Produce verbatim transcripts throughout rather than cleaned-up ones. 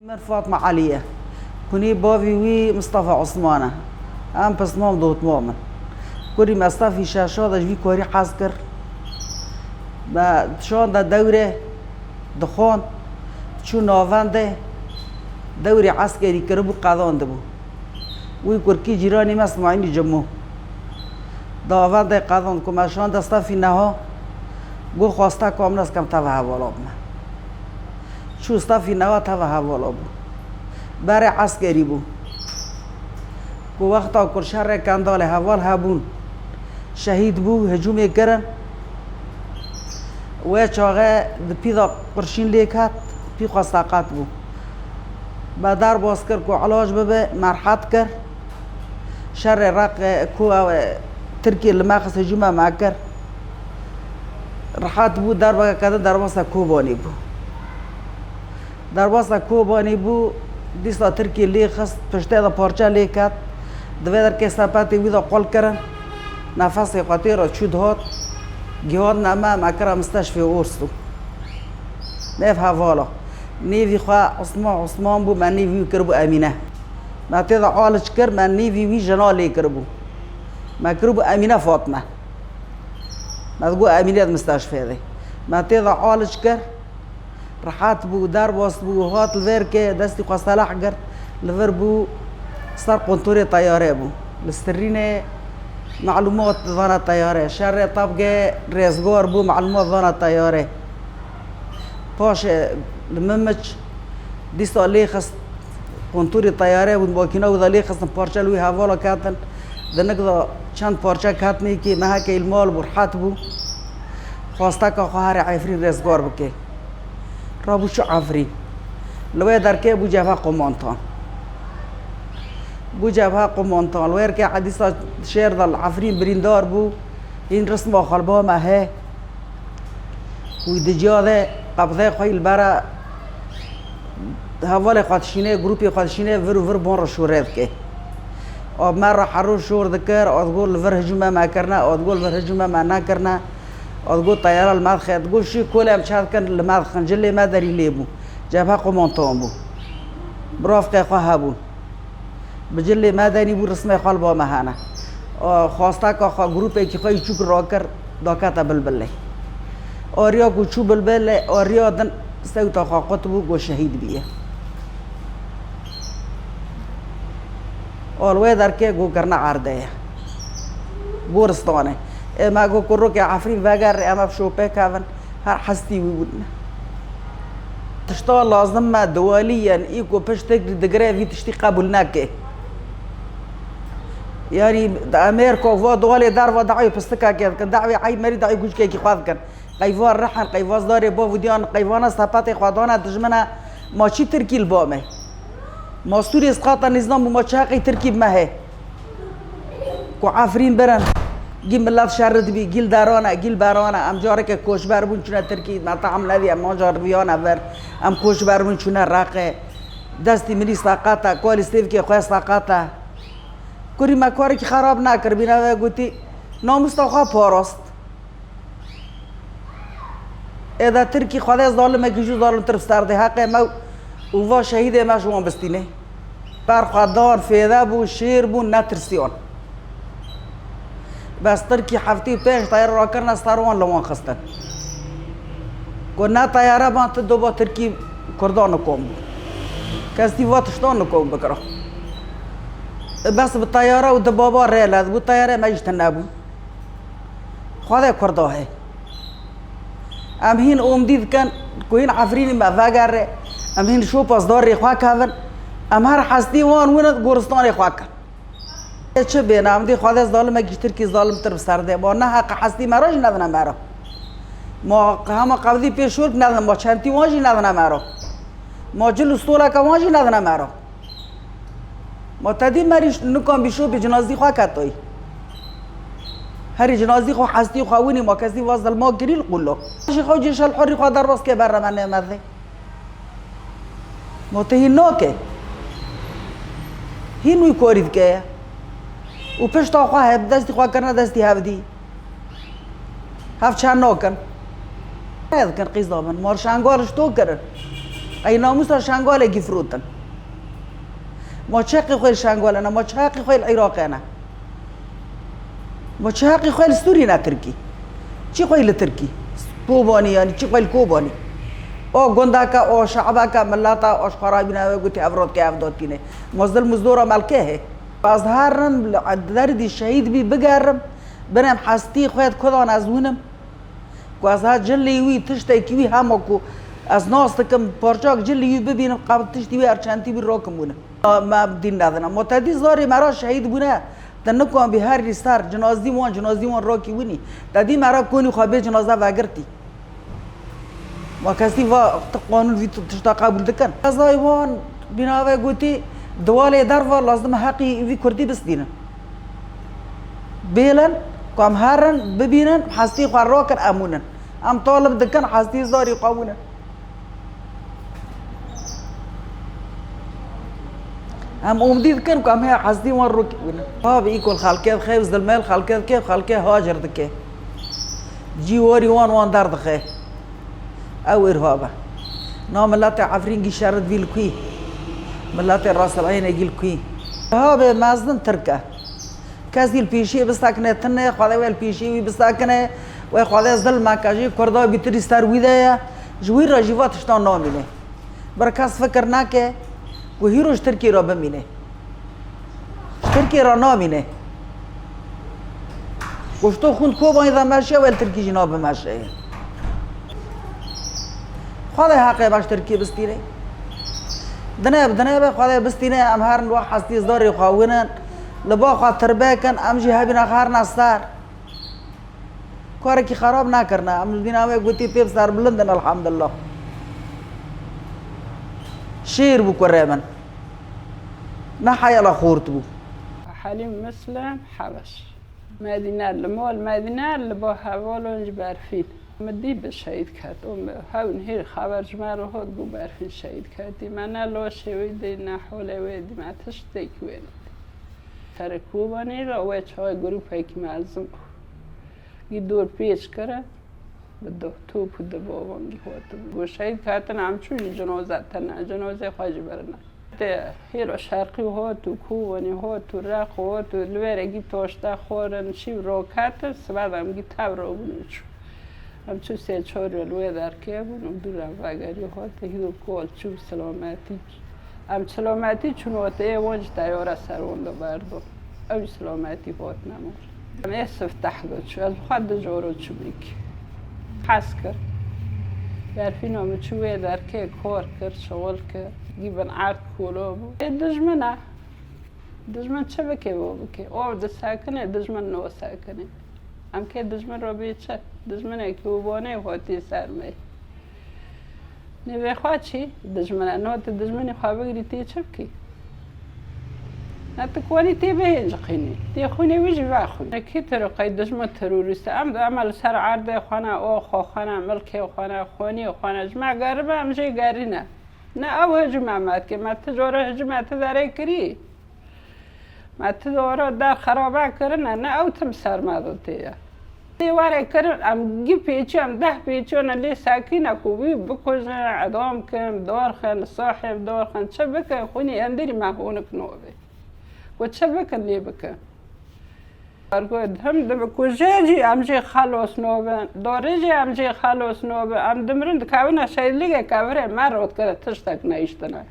Min Fatma Elî ye. Kunî bavî wî Mistefa Osman e. Em pismam dotma min. Kurî Mestefî şeşa de ji vî karî hez kir. Me şanda dewrê dixwand, çû navendê, dewrê eskerî kiribû, qedandibû. Wî kurkî cîranî me Smaîlî Cimû. Davendê qedand ku me şanda Stefî neha, got xwasta ku em nas kem teva hevala bime. Çû Stefî neha teva hevala bû. Berê eskerî bû. Ku wexta ku şerê Kendalê heval hebûn, şehîd bû, hicûmê kirin. Wê çaxê di pî de qurşîn lê ket, pî xwe seqet bû. Me derbas kir ku ilac bibe, me rehet kir. Şerê Reqê ku ew, e, Tirkiyê li me xist, hicûma me kir. Rehet bû, derbeke kedin derbasa Kobanê bû. Derbasa Kobanê bû, dîsa Tirkiyê lê xist, piştê de parçe lê ket. Di vê derkê sepetê wî de qol kirin. Nefesê xwe tê re çû dihat. Gihandine me, me kira misteşfê Orstû. Nêv hevala. Nêvî xwe Osman Osman bû, me nêvî wî kiribû Emîne. Me tê de aliç kir, me nêvî wî jina lê kiribû. Me kiribû Emîne Fatme. Me digot Emîne di misteşfê de. Me tê de aliç kir. Rehet bû, derbas bû, hat li vêrkê, destî xwe selah girt, li vir bû, ser kontrolê teyare bû. Li Sirrînê melumat dana teyare, şerê tabgê rêzgar bû, melumat dana teyare. Paşê li Mimiç dîsa lê xist, kontrolê teyare bû, makîna wî de lê xistin, parçe li wî hevala ketin, di nik de çend parçe ketinê kê, me heke îl mal bû, rehet bû. Xwesteka xwe here Efrîn rêzgar bike. Rabû çû Efrîn. Li wê derkê bû cebhe qomantan. Bû cebhe qomantan. Li wê derkê Edîsa şêr de li Efrîn birîndar bû. Hîn risma xwe li ba me he. Wî di ciya de qebzê xwe yî li bera hevalê xwe dişîne, grûpê xwe dişîne, vir û vir bon re şûre dike. Ot me re herû şûr dikir, ot got li vir hicûme me kirine, ot got li vir hicûme me nekirine. Ot got teyara li me dixe, ot got şî kolê em çav dikin li me dixin, cilê me derî lê bû. Cebhe qomantan bû. Bi rafqê xwe hebûn. Bi cilê me derî bû, rismê xwe li ba me hene. Ot xwesteka xwe grûpekî xwe yî çûk rakir, dakete bilbilê. Ot riya ku çû bilbilê, ot riya din sewta xwe qut bû, got şehîd bîye. Ot li wê derkê got kirine erdê ye. Goristanê. Ê me got kurokê Efrîn vegerê, em ev şopê kevin, her hestî wî bûn. Tişta lazim me diwalî yên î ku piştek digire vî tiştî qebûl neke. Yanî di Amerîka va diwalê derva dawê pistikekê dikin, dawê ey merî dawê guçkekî xwe dikin. Qeyva rihin, qeyva zarê bav û diyan, qeyvana sepetê xwe dane dijmine, ma çi Tirkî li ba me? Ma Sûriyê siqata nîzan bû, ma çi heqê Tirkî bi me he? Ku Efrîn birin, gî milet şer dibî, gî li deran e, gî li beran e. Em careke koçber bûn çûne Tirkî, me teham nedî, em anca riviyane vir. Em koçber bûn çûne Reqê. Destî min î seqet e, kalî stêvkê xwe seqet e. Kurî me karekî xerab nekir, bîne ve gotî, namûsta xwe parast. Êde Tirkî Xwedê zalimekî jû zalimtir bi ser dê. Heqê me û va şehîdê me ji wan bistînê. Berxwedan fêde bû, şêr bûn, netirsiyan. Bes Tirkî heftê û pênc teyare rakirine ser wan, li wan xistin. Ku ne teyare ban, tu doba Tirkî Kurdan nikom bû. Kesî va tiştan nikom bikira. Bes bi teyare û di baba rê led bû, teyare me jî tune bû. Xwedê Kurda hê. Em hîn omdî dikin ku hîn Efrînî me vegerê, em hîn şopa zarê xwe kevin, em her hestî wan win goristanê xwe kin. Ê çi bêne, em dê Xwedê zalimekî ji Tirkî zalimtir bi ser dê. Ma ne heqe hestî me re jî nedine me re. Ma hema qevdî pê şork nedine, ma çentî wan jî nedine me re. Ma cil û stoleke wan jî nedine me re. Ma te dî merî nikan bî şopê cinazî xwe ketoyî. Herî cinazî xwe hestî xwe winî ma kesî va zilma girî li qûlo. Jî xwe cêşel hurî xwe derbas ke berre me nêmezê. Ma te hîn nake. Hîn wî korî dike ye. Û pişta xwe hep destî xwe kirine destî hevdî. Hev çend nakin. Ne dikin qîza min. Mar şengal ji to kirin. Ey namûsa Şengalekî firotin. Ma çi heqê xwe li Şengalê ne, ma çi heqê xwe li Iraqê ne? Ma çi heqê xwe li Sûrî ne Tirkî? Çi xwe li Tirkî? Kobanî yanî çi xwe li Kobanî? O gundeke, o şe'beke, mileta, o ji xwe rabîne ve gotî ev rotke ev dotîne. Ma zilm û zora me li kê hê? Ez herin li derdî şehîd bî bigerim, binim hestî xwe di kudan ez winim. Ku ez ha cilî wî, tiştekî wî hema ku ez nas dikim, parçak cilî wî bibînim, qab tiştî wî erçentî wî rokim wîne. Me dîn nedine. Ma te dî zarê me ra şehîd bûne, te nikan bî herî ser, cinazî wan, cinazî wan rakî winî. Te dî me ra konî xwe bê cinaze vegirtî. Ma kesî va ti qanûn vî tu-, tişta qebûl dikin. Qezayê wan bînave gotî, di walê derva lazim e heqî vî kurdî bistînin. Bêlin, ku em herin, bibînin, hestî xwe rakin, em winin. Em talib dikin, hestî zarî xwe winin. Em umdî dikin, ku em hê hestî wan rûk winin. Abi, î ku li xelkê dixê, zilmê li xelkê dike, xelkê hacir dike. Cî warî wan, wan derdixe. Ew irhab e. Na miletê Efrîn gî şer dibî li kû? Miletê Rasileyne gî li kû? Irhabê mezin Tirk e. Kes dî li pêşiyê bisekine tune, Xwedê wê li pêşiyê wî bisekine, wê Xwedê zilmeke jî Kurda bîtirî ser wî de ye, ji wî re jî va tiştan namîne. Bir kes fikir neke ku hîro ji Tirkiyê re bimîne. Ji Tirkiyê re namîne. Goşto xûn Kobanî de meşe, wel Tirkî jî nabimeşe. Xwedê heqê me ji Tirkiyê bistîne. Dine bi dine be, Xwedê bistîne, em herin wa hestî zarê xwe winin, li ba xwe tirbe kin, em jî hebîna xwe herine ser. Karekî xerab nekirine, em li dîna wê gotî pê bi serbilind in, elhamdulillah. Şêr bû kurê min. Ne heyala xort bû. Helîm Mislem Hebeş. Medîne li mal, Medîne li ba hevalon ji Berfîn. Min dî bi şehîd ket. Û min hewn hîr xeber ji me re hot, bû Berfîn şehîd ketî. Me ne laşê wî dî, ne holê wê dî, me tiştek wê nedî. Serê Kobanî re wê çaxê grûpekî mezin bû. Gî dor pêç kire, bi du top û du bavangî hatin. Ku şehîd ketin, em çûn cinoze tine, cinozê xwe jî birine. Te hêro şerqî hot û Kobanî hot û Req hot û li wêrekî toşte xwarin, şîv roketin, sibe de em gî tev robûn û çûn. Em çû sê çar yol wê derkê bûn û dû re vegerî hot, hîr kol çû bi silametî. Em silametî çûn hot, ê wan ji teyara ser wan de berdan. Ew silametî hot nemar. Em ê sifteh de çû, ez bi xwe du coro çûbîk. Hez kir. Berfîna min çû wê derkê kar kir, şixul kir. Gî bin erd kola bû. Ê dijmin e. Dijmin çi bike bo bike. O disekine, dijmin nasekine. Em kê dijmin re bê çi? Dijminekî û bonê hotî ser me. Nêvê xwe çî? Dijmin e. No tu dijminê xwe bigirî tê çi bikî? Ne tu konî tê bihêncixînî. Tê xwînê wî jî vexwî. Kî tiro qey dijmin terorîst e? Em, em li ser erdê xwe ne, o xwe xwe ne, milkê xwe ne, xwînê xwe ne. Ji me geribe em jê gerî ne. Ne ew hicû me me dike. Me tu cara hicû me tu derê kirî. Me tu dora der xerabe kirine, ne ew tim ser me de tê ye. Tê were kirin, em gî pêçî, em deh pêçî ne lê sekîne ku wî bikujin, edam kin, darxin, sahib darxin, çi bikin, xwînî endirî me hûnik nobê. Ku çi bikin lê bikin. Ergo him dibikuje jî em jê xelos nobin, dorê jî em jê xelos nobin, em dimirin dikevine şehîdligê kevirê me rot kire tiştek neyiştine.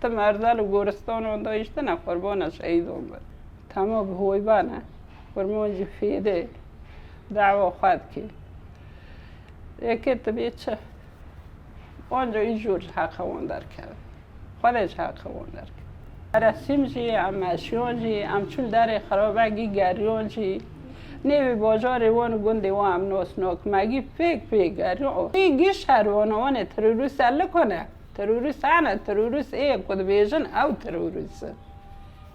Tim erzel û goristan onda îşte ne qurbana şehîdon be. Tema bi hoyba ne. Qurban jî fêde. Dawa xwe dike. Eke tu bê çi? Onca î jor ji heqa wan derkeve. Xwedê ji heqa wan derkeve. Eresîm jî, em meşiyon jî, em çûn derê xirabe gî geriyon jî. Nêvê bajarê wan û gundê wan em nos nok. Me gî pêk pêk geriyon. Gî gî şer wan, wan ê terorîst el kone. Terorîst hene, terorîst ê ku dibêjin ew terorîst in.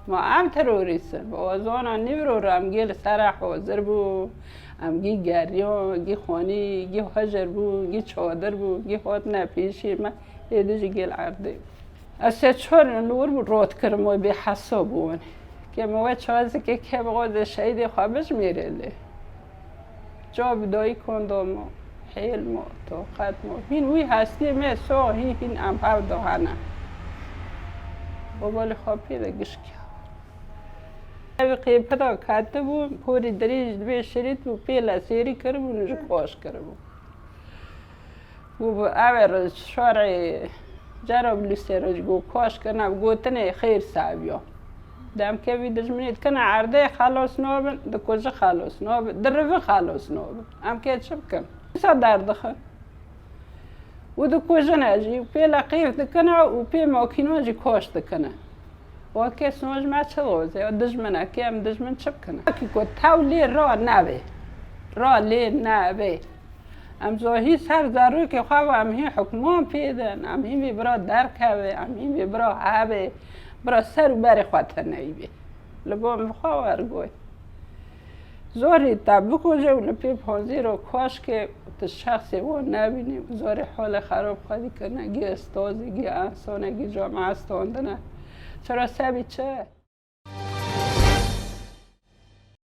Ma em terorîst in. Bi ozana nîvro re em gê li ser re hazir bû. Em gî geriyan, gî xanî, gî hejir bû, gî çadir bû, gî hatine pêşî me. Êdî jî gê li erdê bû. Ez sê çar li wir bû rot kirim wê bê hesab bû wan. Ke me wê çazikê ke bi xwe de şehîdê xwe bijmêre lê. Ca bi dayîkan da ma. Hêl mo, toqet mo. Hîn wî hestiyê me so hîn hîn em hev dohane. Obalê xwe pê de gişkî. Ev qêpira ketibû, porî dirêj dibê şirît bû, pê lesêrî kiribûn, ji koş kiribû. Bû, bû, ev ê şorê Cerablûsê re ji go koş kirine, ev gotinê xêr saviyo. Demkê vî dijminê dikine erdê xelos nobin, dikuje xelos nobin, dirivi xelos nobin. Em kê çi bikin? Wisa derdixin. Û dikujine jî, pê leqîf dikine û pê makînan jî koş dikine. Wekê sonuc me çi doze? Dijminekê em dijmin çi bikine? Wekî ku tew lê ra nebe. Ra lê nebe. Em zohî ser zarokê xwe ve em hî hukman pê din, em hî vê bira derkeve, em hî vê bira hebe, bira ser û berê xwe teneyî bê. Li bo min xwe wergoy. Zorî te bikuje û li pê ponzî ro koşkê tu şexsê wan nebînî û zorê holê xerab xwe dikirine, gî estozî, gî ensonê, gî cama estondine. Çira sebî çi?